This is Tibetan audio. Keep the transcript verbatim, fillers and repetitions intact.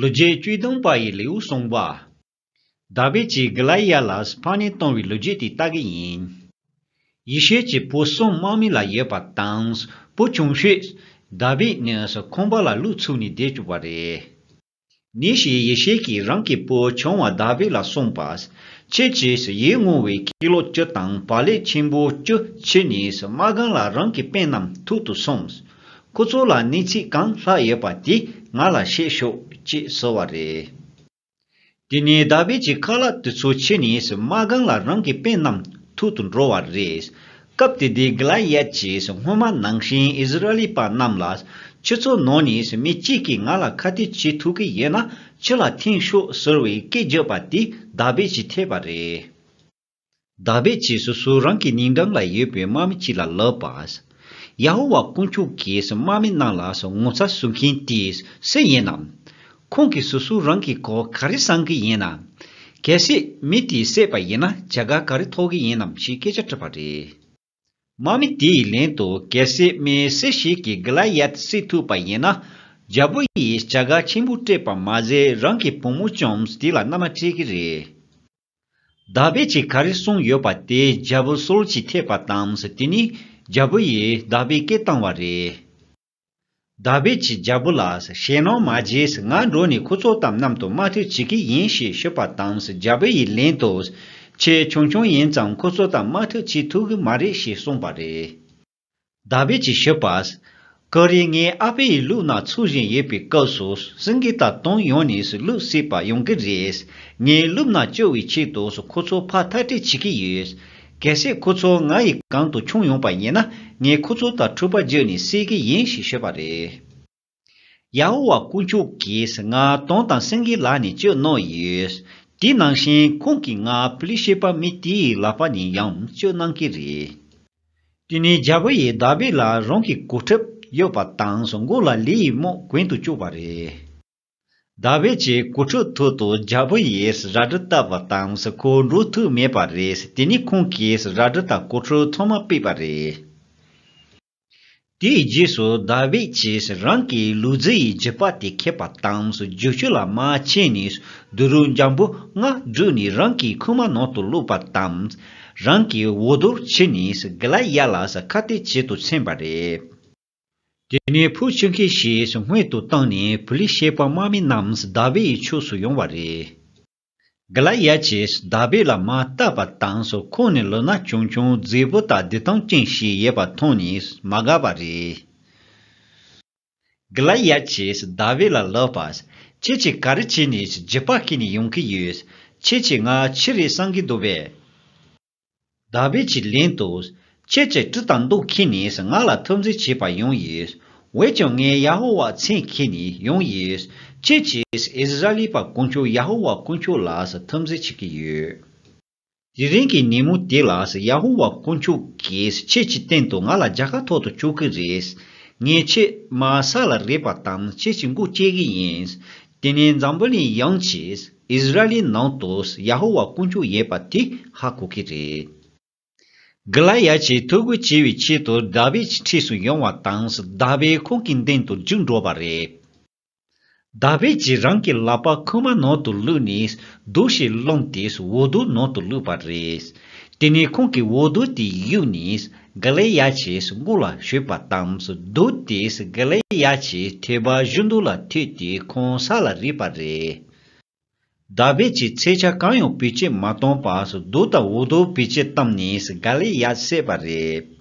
ལོ་རྒྱུས་བཅུ་དང་པ་ཡི་ལེའུ་གསུངས་པ། དཱ་བིད་ཀྱིས་གི་ལ་ཡ་ལ་ཕར་ནས་བཏང་བའི་ལོ་རྒྱུས་དེ་ལྟ་གི་ཡིན། ཡེ་ཤེས་ཀྱི་བུ་གསུམ་དམག་མི་ལ་ཡོད་པ་དང་བུ་ཆུང་ཤོས་དཱ་བིད་ནི་ཁང་པ་ལ་ལུག་འཚོ་ནས་བསྡད་བཅུག་པ་རེད། ཉིན་ཞིག་ཡེ་ཤེས་ཀྱིས་རང་གི་བུ་ཆུང་བ་དཱ་བིད་ལ་གསུངས་པ། ཁྱེད་ཀྱིས་ཡིད་བསྔོ་བའི་ཁྱི་ལོ་བཅུ་དང་བག་ལེབ་ཆེན་པོ་བཅུ་ཁྱེར་ནས་དམག་སྒར་ལ་རང་གི་སྤུན་རྣམས་ཐུག་ཏུ་སོང་། ཁོ་ཚོ་ལ་གནས་ཚུལ་གང་ལྷག་ཡོད་པ་དེ་ང་ལ་བཤད་ཤོག་ཅེས་ཟེར་བ་རེད། དེ་ནས་དཱ་བིད་ཀྱིས་ཁ་ལག་དེ་ཚོ་ཁྱེར་ནས་དམག་སྒར་ལ་རང་གི་སྤུན་རྣམས་ཐུག་ཏུ་འགྲོ་བ་རེད། སྐབས་དེ་དུས་གི་ལ་ཡད་ཀྱིས་སྔོན་མ་ནང་བཞིན་ཨིསི་ར་ཨེལ་པ་རྣམས་ལ། ཁྱེད་ཚོ་ནང་ནས་མི་གཅིག་གིས་ང་ལ་ཁ་གཏད་བྱེད་ཐུབ་ཀྱི་ཡོད་ན་ཕྱི་ལ་འཐེན་ཤོག་ཟེར་བའི་སྐད་བརྒྱབ་པ་དེ་དཱ་བིད་ཀྱིས་ཐོས་པ་རེད། དཱ་བིད་ཀྱིས་སོ་སོ་རང་གི་ཉེ་འགྲམ་ལ་ཡོད་པའི་དམག་མི་གཅིག་ལ་ལབ་པ། ཡ་ཧོ་ཝཱ་དཀོན་མཆོག་གིས་དམག་མི་རྣམས་ལ་ངོ་ཚ་བཟོ་མཁན་དེ་སུ་ཡིན་ནམ། ཁོང་གིས་སོ་སོ་རང་གི་སྐོར་ག་རེ་བསམ་གྱི་ཡིན་ནམ། གལ་སྲིད་མི་དེས་བསད་པ་ཡིན་ན་བྱ་དགའ་ག་རེ་ཐོབ་ཀྱི་ཡིན་ནམ་ཞེས་སྐད་ཆ་དྲིས་པ་རེད། དམག་མི་དེ་ཡི་ལན་དུ་གལ་སྲིད་མི་སུ་ཞིག་གིས་གི་ལ་ཡད་བསད་ཐུབ་པ་ཡིན་ན། རྒྱལ་པོ་ཡིས་བྱ་དགའ་ཆེན་པོ་སྤྲད་པ་མ་ཟད་རང་གི་བུ་མོ་ཀྱང་དེ་ལ་མནའ་མ་སྤྲད་ཀྱི་རེད། དཱ་བིད་ཀྱིས་ག་རེ་གསུངས་ཡོད་པ་དེ་རྒྱལ་པོ་སོལ་གྱིས་ཐོས་པ་དང་དེ་ནས་རྒྱལ་པོ་ཡིས་དཱ་བིད་སྐད་བཏང་བ་རེད། དཱ་བིད་ཀྱིས་རྒྱལ་པོ་ལ་ཞེད་སྣང་མ་བྱེད། ང་འགྲོ་ནས་ཁོ་ཚོ་དང་མཉམ་དུ་དམག་འཁྲུག་བྱེད་ཀྱི་ཡིན་ཞེས་ཞུས་པ་དང་རྒྱལ་པོ་ཡི་ལན་དུ། ཁྱེད་ཆུང་ཆུང་ཡིན་ཙང་ཁོ་ཚོ་དང་དམག་འཁྲུག་བྱེད་ཐུབ་ཀྱི་མ་རེད་ཞེས་གསུངས་པ་རེད། དཱ་བིད་ཀྱིས་ཞུས་པ། ཀུ་རེ་ངའི་ཨ་ཕ་ཡི་ལུག་ནག་འཚོ་བཞིན་ཡོད་པའི་སྐབས་སུ་སེང་གེ་དང་དོམ་ཡོང་ནས་ལུག་བསད་པར་ཡོང་གི་རེད། ངའི་ལུག་ནག་བཅོ་བའི་ཆེད་དུ་ཁོ་ཚོ་ཕར་ཐག་གྲོན་བྱེད་ཀྱི་ཡོད། གལ་སྲིད་ཁོ་ཚོ་ང་ཡི་གམ་དུ་མཆོང་ཡོང་པ་ཡིན་ན་ངས་ཁོ་ཚོ་དང་འཁྲུག་པ་བརྒྱབ་ནས་བསད་ཀྱི་ཡིན་ཞེས་ཞུས་པ་རེད། ཡ་ཧོ་ཝཱ་དཀོན་མཆོག་གིས་ང་དོམ་དང་སེང་གེའི་ལག་ནས་སྐྱོབ་གནང་ཡོད། དེ་ནང་བཞིན་ཁོང་གིས་ང་པི་ལི་ཤེད་པ་མི་དེའི་ལག་པ་ནས་ཡང་སྐྱོབ་གནང་གི་རེད། དེ་ནས་རྒྱལ་པོ་ཡིས་དཱ་བིད་ལ་རང་གི་གོ་ཁྲབ་གཡོགས་པ་དང་མགོ་ལ་ལི་ཡི་རྨོག་གོན་དུ་བཅུག་པ་རེད། དཱ་བིད་ཀྱི་གོ་ཁྲབ་ཐོག་ཏུ་རྒྱལ་པོ་ཡིས་རལ་གྲི་བཏགས་པ་དང་ཁོ་འགྲོ་ཐུབ་མེད་པ་རེད། དེ་ནས་ཁོང་གིས་རལ་གྲི་དང་གོ་ཁྲབ་ཚང་མ་ཕུད་པ་རེད། དེའི་རྗེས་སུ་དཱ་བིད་ཀྱིས་རང་གི་ལུག་རྫི་ཡི་རྒྱུད་པ་དེ་ཁྱེར་པ་དང་རྒྱུག་ཆུ་ལ་མར་ཕྱིན་ནས་སྡུག་རུས་འཇམ་པོ་ལྔ་བསྒྲུགས་ནས་རང་གི་ཁུག་མ་ནང་དུ་བླུགས་པ་དང་། རང་གི་འོ་དོར་ཁྱེར་ནས་གི་ལ་ཡ་ལ་ཁ་གཏད་བྱེད་དུ་ཕྱིན་པ་རེད། དེ་ནས་བུ་ཆུང་ཤོས་ཤིག་སྔོན་དུ་བཏང་ནས་པི་ལི་ཤེད་པ་དམག་མི་རྣམས་དཱ་བིད་ཡི་ཕྱོགས་སུ་ཡོང་བ་རེད། གི་ལ་ཡ་ཆེས་དཱ་བིད་ལ་མར་བལྟས་པ་དང་ཁོང་ནི་ལོ་ན་ཆུང་ཆུང་མཛེས་པོ་དང་བདེ་ཐང་ཅན་ཞིག་ཡོད་པ་མཐོང་ནས་མ་དགའ་བ་རེད། གི་ལ་ཡ་ཆེས་དཱ་བིད་ལ་ལབ་པ། ཁྱེད་ཀྱིས་ག་རེ་བྱས་ནས་རྒྱུད་པ་ཁྱེར་ནས་ཡོང་གི་ཡོད། ཁྱེད་ཀྱིས་ང་ཆི་རེད་བསམ་གྱི་འདུག་པས། དཱ་བིད་ཀྱིས་ལན་དུ། ཁྱེད་ཀྱིས་གྲི་དང་མདུང་ཁྱེར་ནས་ང་ལ་འཐབ་འཛིང་བྱེད་པར་ཡོང་ཡོད། འོན་ཀྱང་ངས་ཡ་ཧོ་ཝཱ་མཚན་ཁྱེར་ནས་ཡོང་ཡོད། ཁྱེད་ཀྱིས་ཨིསི་ར་ཨེལ་པ་དཀོན་མཆོག་ཡ་ཧོ་ཝཱ་དཀོན་མཆོག་ལ་འཐབ་འཛིང་བྱེད་ཀྱི་ཡོད། དེ་རིང་གི་ཉིན་མོ་དེ་ལ་ཡ་ཧོ་ཝཱ་དཀོན་མཆོག་གིས་ཁྱེད་ཀྱི་སྟེང་དུ་ང་ལ་རྒྱལ་ཁ་ཐོབ་ཏུ་བཅུག་གི་རེད། ངས་ཁྱེད་མར་ས་ལ་རེག་པ་དང་ཁྱེད་ཀྱི་མགོ་བཅད་གི་ཡིན། དེ་ནས་འཛམ་བུ་གླིང་ཡོངས་ཀྱིས་ཨིསི་ར་ཨེལ་ནང་དུ་ཡ་ཧོ་ཝཱ་དཀོན་མཆོག་ཡོད་པ་དེ་ཧ་གོ་གི་རེད། གི་ལ་ཡ་ཆེས་ཐུགས་ཁུར་ཆེ་བའི་ཆེད་དུ་དཱ་བིད་ཀྱི་འཁྲིས་སུ་ཡོང་བ་དང་དཱ་བིད་ཁོང་གི་མདུན་དུ་རྒྱུགས་འགྲོ་བ་རེད། དཱ་བིད་ཀྱིས་རང་གི་ལག་པ་ཁུག་མ་ནང་དུ་བླུགས་ནས་རྡོ་ཞིག་བླངས་ཏེ་འོ་དོར་ནང་དུ་བླུགས་པ་རེད། དེ་ནས་ཁོང་གིས་འོ་དོར་དེ་གཡུགས་ནས་གི་ལ་ཡ་ཆེས་མགོ་ལ་གཞུས་པ་དང་རྡོ་དེས་གི་ལ་ཡ་ཆེས་ཐོད་པ་གཞུ་མདོག་ལ་ཐོད་དེ་ཁོང་ས་ལ་རེག་པ་རེད། དཱ་བིད་ཀྱིས་འཚེར་ཆ་གང་ཡང་བེད་སྤྱོད་མ་བཏང་བར་རྡོ་དང་འོ་དོར་བེད་སྤྱོད་བཏང་ནས་གི་ལ་ཡ་བསད་པ་རེད།